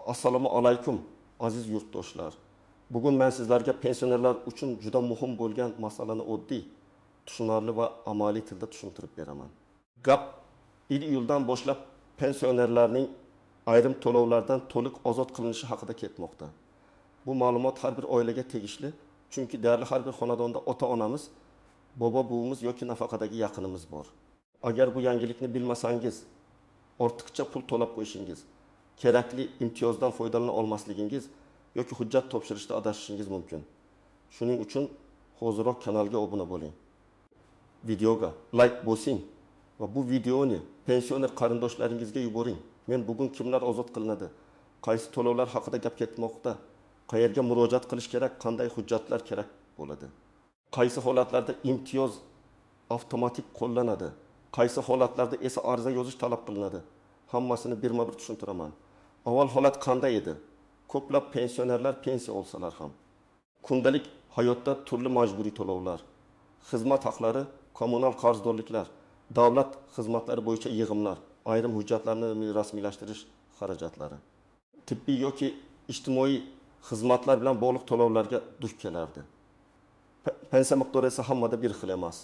Assalomu alaykum, aziz yurtdoshlar. Bugun men sizlarga pensionerlar uchun juda muhim bo'lgan masalani oddiy, tushunarli va amaliy tilda tushuntirib beraman. Gap 1 iyuldan boshlab pensionerlarning ayrim to'lovlardan to'liq ozod qilinishi haqida ketmoqda. Bu ma'lumot har bir oilaga tegishli, chunki deyarli har bir xonadonda ota-onamiz, bobo-buvimiz yoki nafaqadagi yaqinimiz bor. Agar bu yangilikni bilmasangiz, ortiqcha pul to'lab qo'yishingiz, kerakli imtiyozdan foydalana olmasligingiz yoki hujjat topshirishda adashishingiz mumkin. Shuning uchun hoziroq kanalga obuna bo'ling. Videoga like bosing va bu videoni pensioner qarindoshlaringizga yuboring. Men bugun kimlar ozod qilinadi, qaysi to'lovlar haqida gap ketmoqda, qayerga murojaat qilish kerak, qanday hujjatlar kerak bo'ladi, qaysi holatlarda imtiyoz avtomatik qo'llanadi, qaysi holatlarda esa ariza yozish talab qilinadi. Hammasini birma-bir tushuntiraman. Avval holat qanday edi? Ko'plab pensionerlar pensiya olsalar ham kundalik hayotda turli majburiy to'lovlar, xizmat haqlari, kommunal qarzdorliklar, davlat xizmatlari bo'yicha yig'imlar, ayrim hujjatlarni rasmiylashtirish xarajatlari, tibbiy yoki ijtimoiy xizmatlar bilan bog'liq to'lovlarga duch kelardi. Pensiya miqdori esa hammada bir xil emas.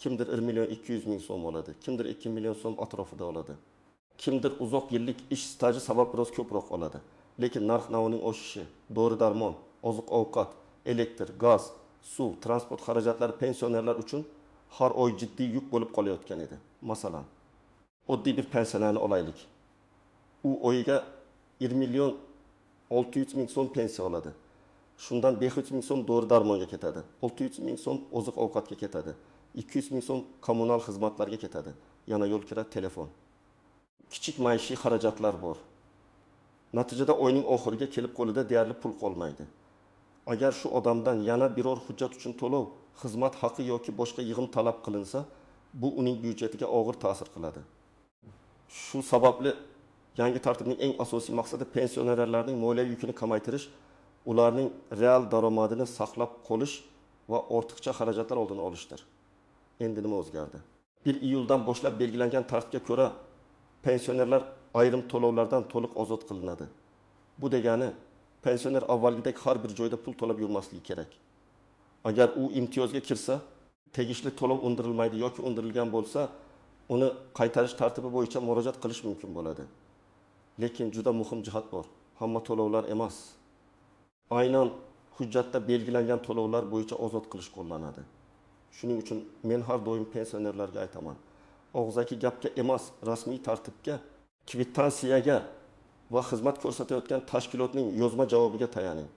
Kimdir 1 million 200 ming so'm oladi, kimdir 2 million so'm atrofida oladi. Kimdir uzoq yillik ish staji sabab biroz ko'proq oladi. Lekin narx-navoning oshishi, dori-darmon, oziq-ovqat, elektr, gaz, suv, transport xarajatlari pensionerlar uchun har oy jiddiy yuk bo'lib qolayotgan edi. Masalan, oddiy bir pensionerni olaylik. U oyiga 1 million 600 ming so'm pensiya oladi. Shundan 500 ming so'm dori-darmonga ketadi, 600 ming so'm oziq-ovqatga ketadi, 200 ming so'm kommunal xizmatlarga ketadi. Yana yo'l kira, telefon. Kichik maishiy xarajatlar bor. Natijada oyning oxiriga kelib qo'lida deyarli pul qolmaydi. Agar shu odamdan yana biror hujjat uchun to'lov, xizmat haqi yoki boshqa yig'im talab qilinsa, bu uning byudjetiga og'ir ta'sir qiladi. Shu sababli yangi tartibning eng asosiy maqsadi pensionerlarning moliyaviy yukini kamaytirish, ularning real daromadini saqlab qolish va ortiqcha xarajatlar oldini olishdir. Endi nima o'zgardi? 1 iyuldan boshlab belgilangan tartibga ko'ra pensionerlar ayrim to'lovlardan to'liq ozod qilinadi. Bu degani pensioner avvalgidek har bir joyda pul to'lab yurmasligi kerak. Agar u imtiyozga kirsa, tegishli to'lov undirilmaydi yoki undirilgan bo'lsa, uni qaytarish tartibi bo'yicha murojaat qilish mumkin bo'ladi. Lekin juda muhim jihat bor. Hamma to'lovlar emas. Aynan hujjatda belgilangan to'lovlar bo'yicha ozod qilish qo'llanadi. Shuning uchun men har doim pensionerlarga aytaman. Og'zaki gapga emas, rasmiy tartibga, kvitansiyaga va xizmat ko'rsatayotgan tashkilotning yozma javobiga tayaning.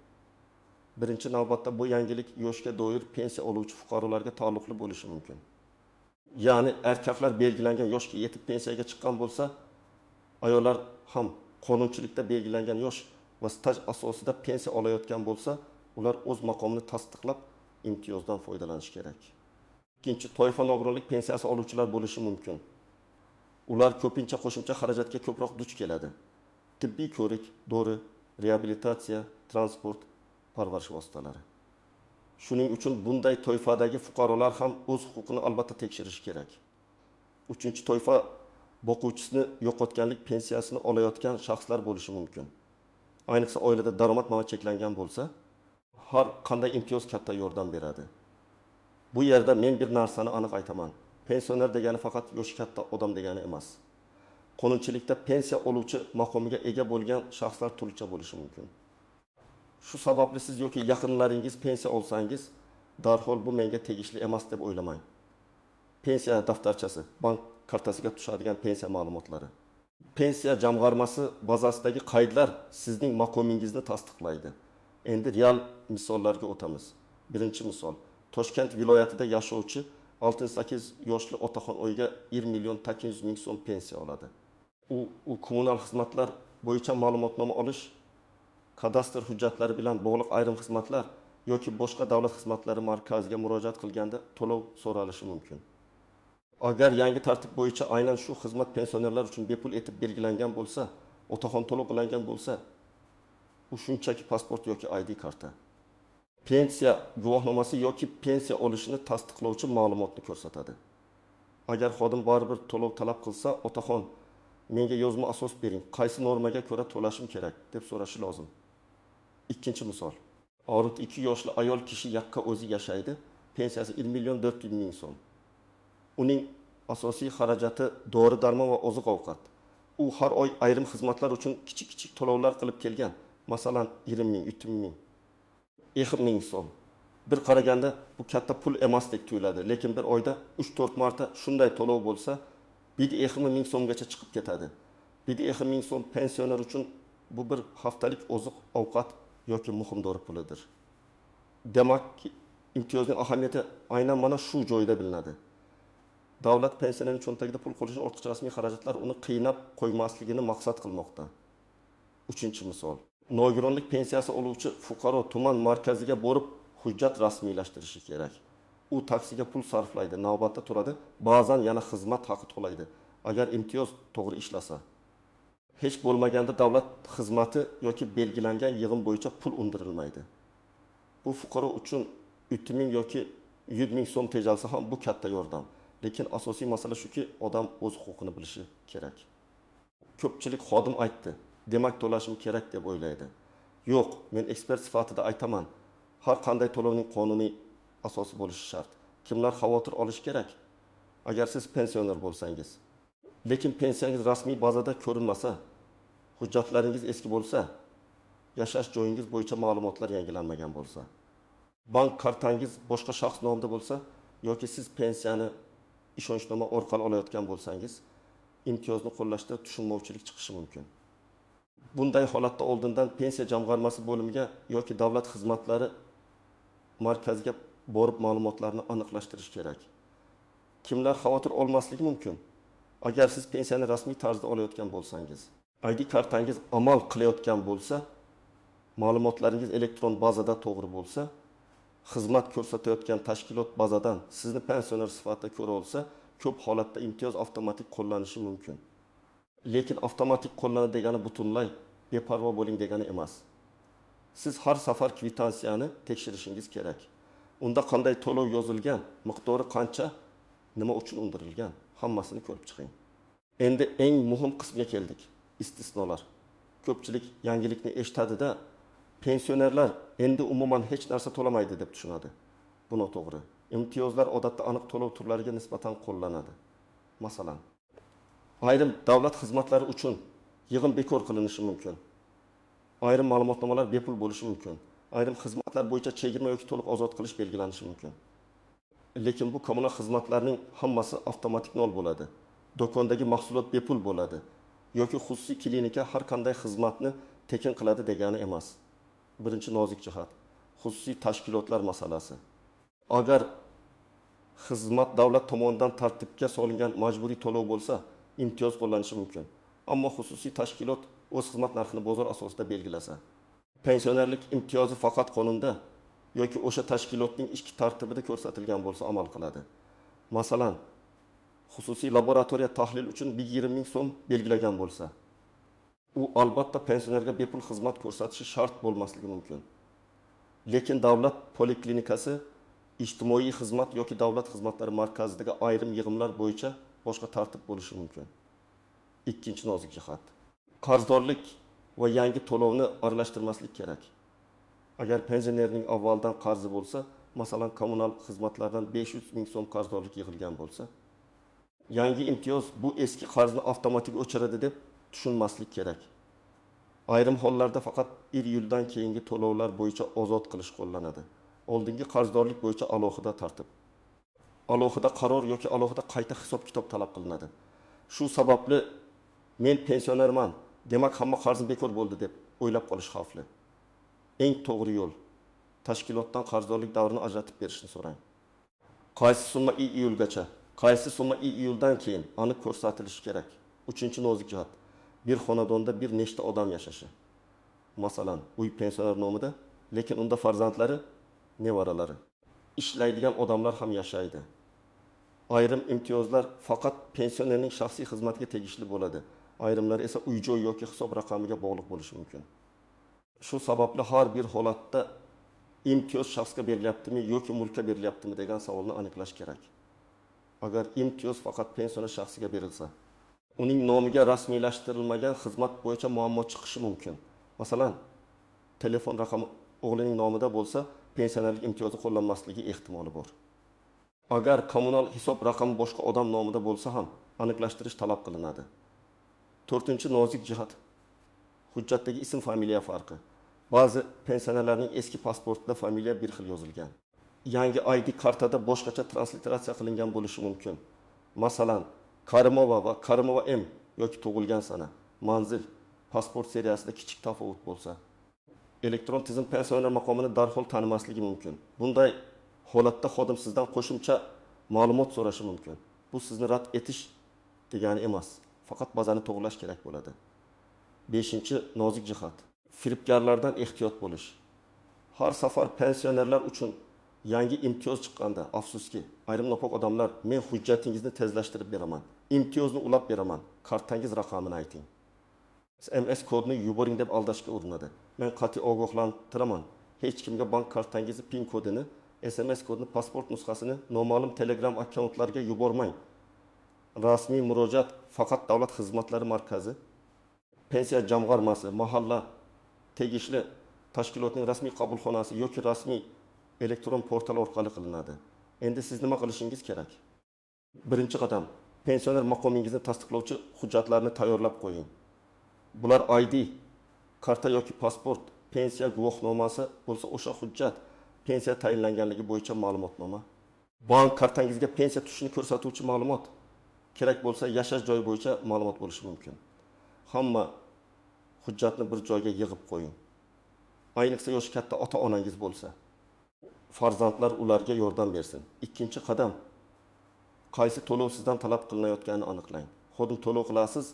Birinchi navbatda bu yangilik yoshga doir pensiya oluvchi fuqarolarga taalluqli bo'lishi mumkin. Ya'ni erkaklar belgilangan yoshga yetib pensiyaga chiqqan bo'lsa, ayollar ham qonunchilikda belgilangan yosh va staj asosida pensiya olayotgan bo'lsa, ular o'z maqomini tasdiqlab imtiyozdan foydalanish kerak. Ikkinchi toifa nogironlik pensiyasi oluvchilar bo'lishi mumkin. Ular ko'pincha qo'shimcha xarajatga ko'proq duch keladi. Tibbiy ko'rik, dori, reabilitatsiya, transport, parvarish vositalari. Shuning uchun bunday toifadagi fuqarolar ham o'z huquqini albatta tekshirishi kerak. Uchinchi toifa boquvchisini yo'qotganlik pensiyasini olayotgan shaxslar bo'lishi mumkin. Ayniqsa oilada daromad manbai cheklangan bo'lsa, har qanday imtiyoz katta yordam beradi. Bu yerda men bir narsani aniq aytaman. Pensioner degani faqat yoshi katta odam degani emas. Qonunchilikda pensiya oluvchi maqomiga ega bo'lgan shaxslar turlicha bo'lishi mumkin. Shu sababli siz yoki yaqinlaringiz pensiya olsangiz, darhol bu menga tegishli emas deb o'ylamang. Pensiya daftarchasi, bank kartasiga tushadigan pensiya ma'lumotlari, pensiya jamg'armasi bazasidagi qaydlar sizning maqomingizni tasdiqlaydi. Endi real misollarga o'tamiz. Birinchi misol. Toshkent viloyatida yashovchi 68 yoshli otaxon oyiga 1 million 800 ming so'm pensiya oladi. U kommunal xizmatlar bo'yicha ma'lumotnoma olish, kadastr hujjatlari bilan bog'liq ayrim xizmatlar yoki boshqa davlat xizmatlari markaziga murojaat qilganda to'lov so'ralishi mumkin. Agar yangi tartib bo'yicha aynan shu xizmat pensionerlar uchun bepul etib belgilangan bo'lsa, otaxon to'lov qilingan bo'lsa, u shunchaki pasport yoki ID karta, pensiya guvohnomasi yoki pensiya olishini tasdiqlovchi ma'lumotni ko'rsatadi. Agar xodim baribir to'lov talab qilsa, otaxon Menga yozma asos bering, qaysi normaga ko'ra to'lashim kerak deb so'rashi lozim. Ikkinchi misol. 62 yoshli ayol kishi yakka o'zi yashaydi, pensiyasi 1 million 400 ming so'm. Uning asosiy xarajati dori-darmon va oziq-ovqat. U har oy ayrim xizmatlar uchun kichik-kichik to'lovlar qilib kelgan. Masalan, 20 ming, 30 ming, 50 ming so'm. Bir qaraganda bu katta pul emasdek tuyuladi, lekin bir oyda 3-4 marta shunday to'lov bo'lsa, 1,5 ming so'mgacha chiqib ketadi. 1,5 ming so'm pensioner uchun bu bir haftalik oziq-ovqat yoki muhim dori pulidir. Demak, imtiyozning ahamiyati aynan mana shu joyda bilinadi. Davlat pensionerning cho'ntagida pul qo'yishning ortiqcha rasmiy xarajatlar uni qiynab qo'ymasligini maqsad qilmoqda. Uchinchi misol. Nogironlik pensiyasi oluvchi fuqaro tuman markaziga borib hujjat rasmiylashtirishi kerak. U taksiga pul sarflaydi, navbatda turadi, ba'zan yana xizmat haqi to'laydi. Agar imtiyoz to'g'ri ishlasa, hech bo'lmaganda davlat xizmati yoki belgilangan yig'im bo'yicha pul undirilmaydi. Bu fuqaro uchun 3 ming yoki 100 ming so'm tejalsa ham bu katta yordam. Lekin asosiy masala shuki, odam o'z huquqini bilishi kerak. Ko'pchilik xodim aytdi, demak to'lashim kerak deb o'ylaydi. Yo'q, men ekspert sifatida aytaman. Har qanday to'lovning qonuniy asosi bo'lishi shart. Kimlar xavotir olishi kerak? Agar siz pensioner bo'lsangiz, lekin pensiyangiz rasmiy bazada ko'rinmasa, hujjatlaringiz eski bo'lsa, yashash joyingiz bo'yicha ma'lumotlar yangilanmagan bo'lsa, bank kartangiz boshqa shaxs nomida bo'lsa yoki siz pensiyani ishonchnoma orqali olayotgan bo'lsangiz, imtiyozni qo'llashda tushunmovchilik chiqishi mumkin. Bunday holatda oldindan pensiya jamg'armasi bo'limiga yoki davlat xizmatlari markaziga borib ma'lumotlarni aniqlashtirish kerak. Kimlar xavotir olmasligi mumkin? Agar siz pensiyani rasmiy tarzda olayotgan bo'lsangiz, ID kartangiz amal qilayotgan bo'lsa, ma'lumotlaringiz elektron bazada to'g'ri bo'lsa, xizmat ko'rsatayotgan tashkilot bazadan sizni pensioner sifatida ko'ra olsa, ko'p holatda imtiyoz avtomatik qo'llanishi mumkin. Lekin avtomatik qo'llanadi degani butunlay beparvo bo'ling degani emas. Siz har safar kvitansiyani tekshirishingiz kerak. Unda qanday to'lov yozilgan, miqdori qancha, nima uchun undirilgan, hammasini ko'rib chiqing. Endi eng muhim qismga keldik. Istisnolar. Ko'pchilik yangilikni eshitadi-da, pensionerlar endi umuman hech narsa to'lamaydi deb tushunadi. Bu noto'g'ri. Imtiyozlar odatda aniq to'lov turlariga nisbatan qo'llanadi. Masalan, ayrim davlat xizmatlari uchun yig'im bekor qilinishi mumkin. Ayrim ma'lumotnomalar bepul bo'lishi mumkin. Ayrim xizmatlar bo'yicha chegirma yoki to'liq ozod qilish belgilanishi mumkin. Lekin bu kommunal xizmatlarning hammasi avtomatik nol bo'ladi. Do'kondagi mahsulot bepul bo'ladi yoki xususiy klinika har qanday xizmatni tekin qiladi degani emas. Birinchi nozik jihat, xususiy tashkilotlar masalasi. Agar xizmat davlat tomonidan tartibga solingan majburiy to'lov bo'lsa, imtiyoz qo'llanishi mumkin. Ammo xususiy tashkilot o'z xizmat narxini bozor asosida belgilasa, pensionerlik imtiyozi faqat qonunda yoki o'sha tashkilotning ichki tartibida ko'rsatilgan bo'lsa amal qiladi. Masalan, xususiy laboratoriya tahlil uchun 20 ming so'm belgilagan bo'lsa, u albatta pensionerga bepul xizmat ko'rsatishi shart bo'lmasligi mumkin. Lekin davlat poliklinikasi ijtimoiy xizmat yoki davlat xizmatlari markazidagi ayrim yig'imlar bo'yicha boshqa tartib bo'lishi mumkin. Ikkinchi nozik jihat. Qarzdorlik va yangi to'lovni aralashtirmaslik kerak. Agar pensionerning avvaldan qarzi bo'lsa, masalan, kommunal xizmatlardan 500 ming so'm qarzdorlik yig'ilgan bo'lsa, yangi imtiyoz bu eski qarzni avtomatik o'chiradi deb tushunmaslik kerak. Ayrim hollarda faqat 1 yildan keyingi to'lovlar bo'yicha ozod qilish qo'llanadi. Oldingi qarzdorlik bo'yicha alohida tartib, alohida qaror yoki alohida qayta hisob-kitob talab qilinadi. Shu sababli men pensionerman, demak hamma qarzim bekor bo'ldi deb o'ylab qolish xavfli. Eng to'g'ri yo'l tashkilotdan qarzdorlik davrini ajratib berishni so'rang. Qaysi summa iyulgacha, qaysi summa iyuldan keyin aniq ko'rsatilishi kerak. Uchinchi nozik jihat, bir xonadonda bir nechta odam yashashi. Masalan, uy pensioner nomida, lekin unda farzandlari, nevaralari, ishlaydigan odamlar ham yashaydi. Ayrim imtiyozlar faqat pensionerning shaxsiy xizmatiga tegishli bo'ladi. Ayrimlari esa uy-joy yoki hisob raqamiga bog'liq bo'lishi mumkin. Shu sababli har bir holatda imtiyoz shaxsga berilyaptimi yoki mulkka berilyaptimi degan savolni aniqlash kerak. Agar imtiyoz faqat pensioner shaxsiga berilsa, Uning nomiga rasmiylashtirilmagan xizmat bo'yicha muammo chiqishi mumkin. Masalan, telefon raqami o'g'lining nomida bo'lsa, pensionerlik imtiyozi qo'llanmasligi ehtimoli bor. Agar kommunal hisob raqami boshqa odam nomida bo'lsa ham aniqlashtirish talab qilinadi. To'rtinchi nozik jihat: hujjatdagi ism familiya farqi. Ba'zi pensionerlarning eski pasportida familiya bir xil yozilgan. Yangi ID kartada boshqacha transliteratsiya qilingan bo'lishi mumkin. Masalan, Karimova va Karimova M yoki tug'ilgan sana, manzil, pasport seriyasida kichik tafovut bo'lsa, elektron tizim pensioner maqomini darhol tanimasligi mumkin. Bunday holatda xodim sizdan qo'shimcha ma'lumot so'rashi mumkin. Bu sizni rad etish degani emas, faqat bazani to'g'rilash kerak bo'ladi. Beshinchi nozik jihat: firibgarlardan ehtiyot bo'lish. Har safar pensionerlar uchun yangi imtiyoz chiqqanda, afsuski, ayrim nopok odamlar "Men hujjatingizni tezlashtirib beraman, imtiyozni ulab beraman, kartangiz raqamini ayting, SMS kodni yuboring" deb aldashga urinadi. Men qat'iy ogohlantiraman: hech kimga bank kartangizni PIN kodini, SMS kodni, pasport nusxasini noma'lum Telegram akkauntlarga yubormang. Rasmiy murojaat faqat davlat xizmatlari markazi, pensiya jamg'armasi, mahalla, tegishli tashkilotning rasmiy qabulxonasi yoki rasmiy elektron portal orqali qilinadi. Endi siz nima qilishingiz kerak? Birinchi qadam: pensioner maqomingizni tasdiqlovchi hujjatlarni tayyorlab qo'ying. Bular ID karta yoki pasport, pensiya guvohnomasi bo'lsa o'sha hujjat, pensiya tayinlanganligi bo'yicha ma'lumotnoma, bank kartangizga pensiya tushishini ko'rsatuvchi ma'lumot, kerak bo'lsa yashash joyi bo'yicha ma'lumot bo'lishi mumkin. Hamma hujjatni bir joyga yig'ib qo'ying. Ayniqsa yoshi katta ota-onangiz bo'lsa, farzandlar ularga yordam bersin. Ikkinchi qadam: qaysi to'lov sizdan talab qilinayotganini aniqlang. Xodim to'lov qilasiz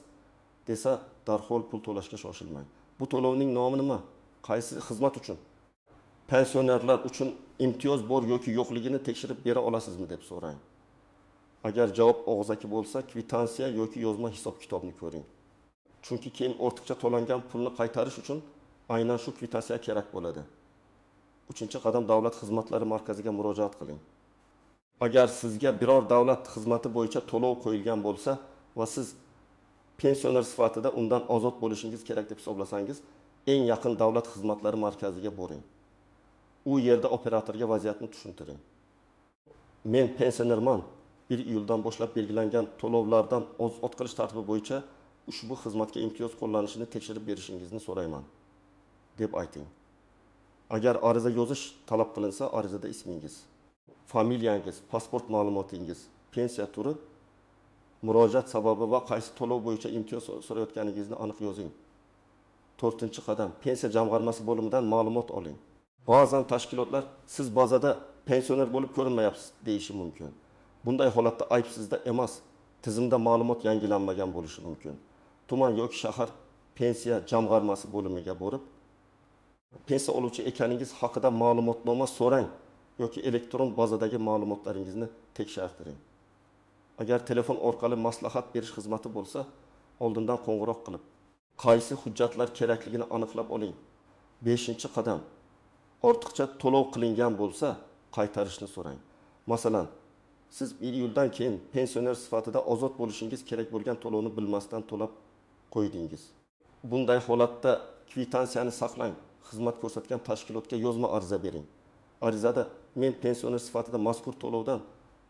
desa, darhol pul to'lashga shoshilmang. Bu to'lovning nomi nima? Qaysi xizmat uchun? Pensionerlar uchun imtiyoz bor yoki yo'qligini tekshirib bera olasizmi deb so'rang. Agar javob og'zaki bo'lsa, kvitansiya yoki yozma hisob-kitobni ko'ring. Chunki keyin ortiqcha to'langan pulni qaytarish uchun aynan shu kvitansiya kerak bo'ladi. Uchinchi qadam: davlat xizmatlari markaziga murojaat qiling. Agar sizga biror davlat xizmati bo'yicha to'lov qo'yilgan bo'lsa va siz pensioner sifatida undan ozod bo'lishingiz kerak deb hisoblasangiz, eng yaqin davlat xizmatlari markaziga boring. U yerda operatorga vaziyatni tushuntiring. "Men pensionerman, 1 iyuldan boshlab belgilangan to'lovlardan ozod qilish tartibi bo'yicha ushbu xizmatga imtiyoz qo'llanishini tekshirib berishingizni so'rayman" deb ayting. Agar ariza yozish talab qilinsa, arizada ismingiz, familiyangiz, pasport ma'lumotingiz, pensiya turi, murojaat sababi va qaysi to'lov bo'yicha imtiyoz so'rayotganingizni aniq yozing. To'rtinchi qadam: pensiya jamg'armasi bo'limidan ma'lumot oling. Ba'zan tashkilotlar "Siz bazada pensioner bo'lib ko'rinmayapsiz" deyishi mumkin. Bunday holatda ayb sizda emas, tizimda ma'lumot yangilanmagan bo'lishi mumkin. Tuman yoki shahar pensiya jamg'armasi bo'limiga borib, pensiya oluvchi ekaningiz haqida ma'lumotnoma so'rang yoki elektron bazadagi ma'lumotlaringizni tekshirtiring. Agar telefon orqali maslahat berish xizmati bo'lsa, oldindan qo'ng'iroq qilib, qaysi hujjatlar kerakligini aniqlab oling. Beshinchi qadam: ortiqcha to'lov qilingan bo'lsa, qaytarishni so'rang. Masalan, siz 1 iyuldan keyin pensioner sifatida ozod bo'lishingiz kerak bo'lgan to'lovni bilmasdan to'lab qo'ydingiz. Bunday holatda kvitansiyani saqlang, xizmat ko'rsatgan tashkilotga yozma ariza bering. Arizada "Men pensioner sifatida mazkur to'lovdan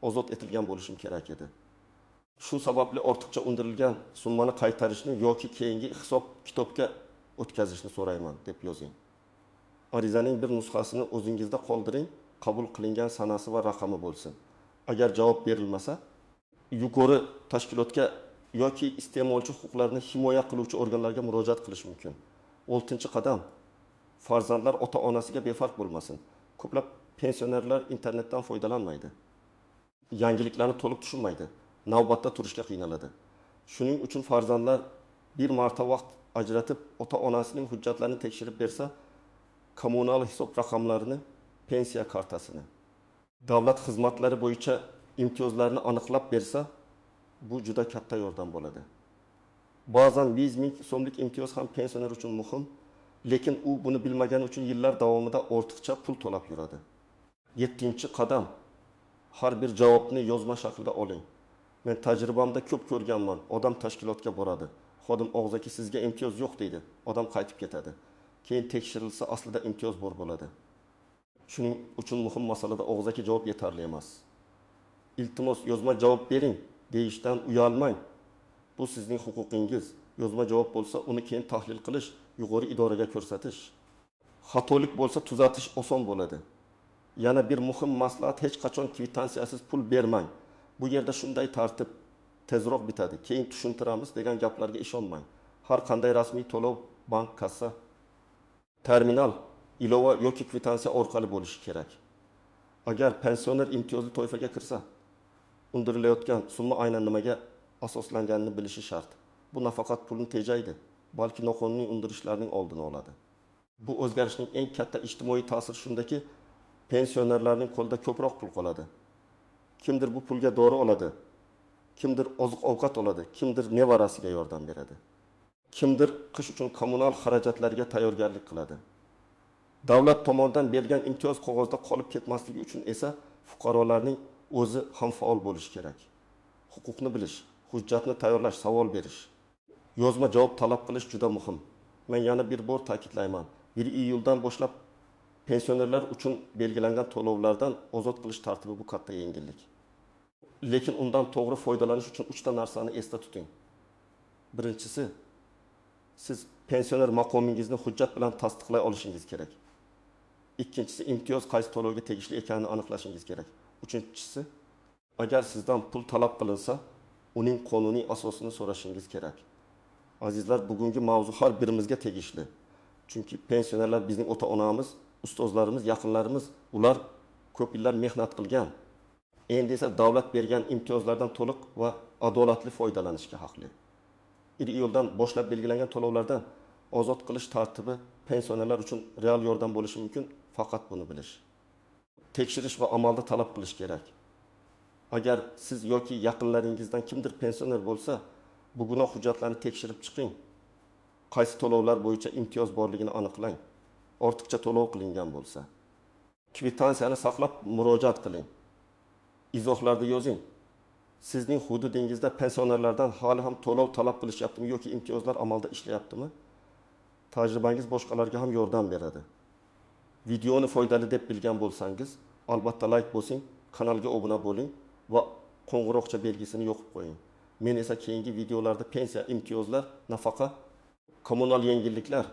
ozod etilgan bo'lishim kerak edi. Shu sababli ortiqcha undirilgan summani qaytarishni yoki keyingi hisob kitobga o'tkazishni so'rayman" deb yozing. Arizaning bir nusxasini o'zingizda qoldiring, qabul qilingan sanasi va raqami bo'lsin. Agar javob berilmasa, yuqori tashkilotga yoki iste'molchi huquqlarini himoya qiluvchi organlarga murojaat qilish mumkin. Oltinchi qadam: farzandlar ota-onasiga befarq bo'lmasin. Ko'plab pensionerlar internetdan foydalanmaydi. Yangiliklarni to'liq tushunmaydi. Navbatda turishga qiynaladi. Shuning uchun farzandlar bir marta vaqt ajratib ota-onasining hujjatlarini tekshirib bersa, kommunal hisob raqamlarini, pensiya kartasini, davlat xizmatlari bo'yicha imtiyozlarni aniqlab bersa, bu juda katta yordam bo'ladi. Ba'zan 100 ming so'mlik imtiyoz ham pensioner uchun muhim, lekin u buni bilmagani uchun yillar davomida ortiqcha pul to'lab yuradi. 7-qadam. Har bir javobni yozma shaklda oling. Men tajribamda ko'p ko'rganman, odam tashkilotga boradi, xodim og'zaki sizga imtiyoz yo'q deydi, odam qaytib ketadi. Keyin tekshirilsa, aslida imtiyoz bor bo'ladi. Shuning uchun muhim masalada og'zaki javob yetarli emas. Iltimos, yozma javob bering deyishdan uyalmang. Bu sizning huquqingiz. Yozma javob bo'lsa, uni keyin tahlil qilish, yuqori idoraga ko'rsatish. Xatolik bo'lsa tuzatish oson bo'ladi. Yana bir muhim maslahat: hech qachon kvitansiyasiz pul bermang. Bu yerda shunday tartib, tezroq bitadi, keyin tushuntiramiz degan gaplarga ishonmang. Har qanday rasmiy to'lov bank kassa, terminal, ilova yoki kvitansiya orqali bo'lishi kerak. Agar pensioner imtiyozli toifaga kirsa, undirilayotgan summa aynan nimaga asoslanganini bilishi shart. Bu nafaqat pulni tejaydi, balki noqonuniy undirishlarning oldini oladi. Bu o'zgarishning eng katta ijtimoiy ta'siri shundaki, pensionerlarning qo'lida ko'proq pul qoladi. Kimdir bu pulga dori oladi, kimdir oziq-ovqat oladi, kimdir nevarasiga yordam beradi. Kimdir qish uchun kommunal xarajatlarga tayyorgarlik qiladi. Davlat tomonidan berilgan imtiyoz qog'ozda qolib ketmasligi uchun esa fuqarolarning o'zi ham faol bo'lishi kerak. Huquqni bilish, hujjatni tayyorlash, savol berish, yozma javob talab qilish juda muhim. Men yana bir bor ta'kidlayman. 1 iyuldan boshlab pensionerlar uchun belgilangan to'lovlardan ozod qilish tartibi bu katta yengillik. Lekin undan to'g'ri foydalanish uchun 3 ta narsani esda tuting. Birinchisi, siz pensioner maqomingizni hujjat bilan tasdiqlay olishingiz kerak. Ikkinchisi, imtiyoz qaysi to'lovga tegishli ekanini aniqlashingiz kerak. Uchinchisi, agar sizdan pul talab qilinsa, uning qonuniy asosini so'rashingiz kerak. Azizlar, bugungi mavzu har birimizga tegishli. Chunki pensionerlar bizning ota-onamiz, ustozlarimiz, yaqinlarimiz, ular ko'p yillar mehnat qilgan. Endi esa davlat bergan imtiyozlardan to'liq va adolatli foydalanishga haqli. 1 iyuldan boshlab belgilangan to'lovlardan ozod qilish tartibi pensionerlar uchun real yordam bo'lishi mumkin, faqat buni bilish. Tekshirish va amalda talab qilish kerak. Agar siz yoki yaqinlaringizdan kimdir pensioner bo'lsa, bugunoq hujjatlarni tekshirib chiqing. Qaysi to'lovlar bo'yicha imtiyoz borligini aniqlang. Ortiqcha to'lov qilingan bo'lsa, kvitansiyani saqlab murojaat qiling. Izohlarda yozing. Sizning hududingizda pensionerlardan hali ham to'lov talab qilishyaptimi yoki imtiyozlar amalda ishlayaptimi? Tajribangiz boshqalarga ham yordam beradi. Videoni foydali deb bilgan bo'lsangiz, albatta like bosing, kanalga obuna bo'ling va qo'ng'iroqcha belgisini yoqib qo'ying. Men esa keyingi videolarda pensiya, imtiyozlar, nafaqa, kommunal yengilliklar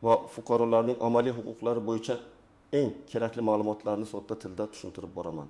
va fuqarolarning amaliy huquqlari bo'yicha eng kerakli ma'lumotlarni sodda tilda tushuntirib boraman.